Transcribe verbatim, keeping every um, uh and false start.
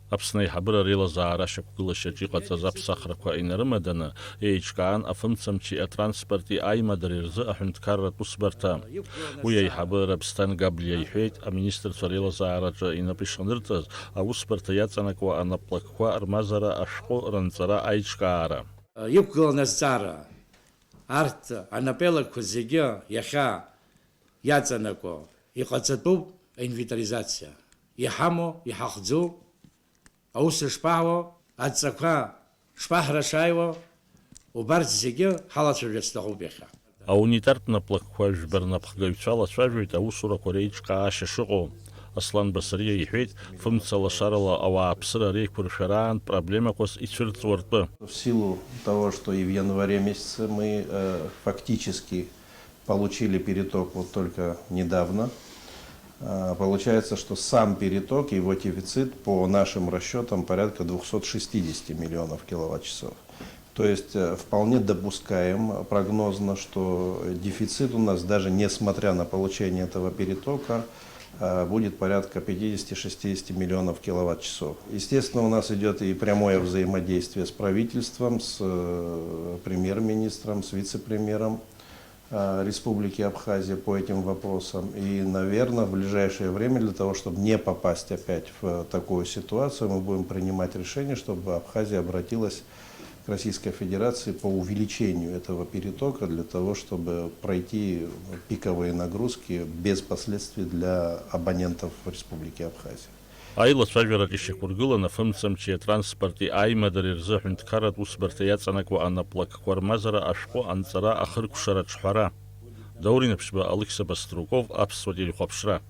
Аԥсны аиҳабыра реилазаара ашьақәгылашьаҿ иҟаҵаз аԥсахрақәа инарымаданы, еиҿкаан афымцамчи атранспорти аимадареи рзы аҳәынҭқарратә усбарҭа. Уи аиҳабы Раԥсҭан Габлиа иҳәеит, аминистрцәа реилазаараҿы инапы ишанырҵаз аусбарҭа иаҵанакуа анаплакқәа рмазара ашәҟәы ранҵара аиҿкаара. Иқәгылан азҵаара, арҭ анапелакқәа зегьы иахьа иаҵанакуа иҟаҵатәуп аинвентаризациа. Иҳамоу, иҳахӡу, аус шԥаҳуа, адҵақәа шԥаҳрашаиуа, убарҭ зегьы ҳалацәажәарц сҭахуп иахьа. Аунитартә наплакқәа жәба рнапхгаҩцәа лацәажәоит аусурақәа реиҿкаашьа шыҟоу. Аслан Басариа иҳәеит, фымца лашарала ауааԥсыра реиқәыршәараан проблемақәас ицәырҵуа ртәы. В силу того, что и в январе месяце мы э, фактически получили переток вот только недавно, э, получается, что сам переток, его дефицит по нашим расчетам порядка двухсот шестидесяти миллионов киловатт-часов. То есть э, вполне допускаем прогнозно, что дефицит у нас, даже несмотря на получение этого перетока, э, будет порядка пятидесяти-шестидесяти миллионов киловатт-часов. Естественно, у нас идет и прямое взаимодействие с правительством, с э, премьер-министром, с вице-премьером э, Республики Абхазия по этим вопросам. И, наверное, в ближайшее время для того, чтобы не попасть опять в такую ситуацию, мы будем принимать решение, чтобы Абхазия обратилась к Российской Федерации по увеличению этого перетока для того, чтобы пройти пиковые нагрузки без последствий для абонентов Республики Абхазия. Аилацәажәараҿ ишьақәыргылан афымцамчи атранспорти аимадареи рзы аҳәынҭқарратә усбарҭа иаҵанакуа анаплакқәа рмазара ашәҟәы анҵара ахыркәшара аҿҳәара. Даур Инаԥшьба, Алықьса Баструков, Аԥсуа телехәаԥшра.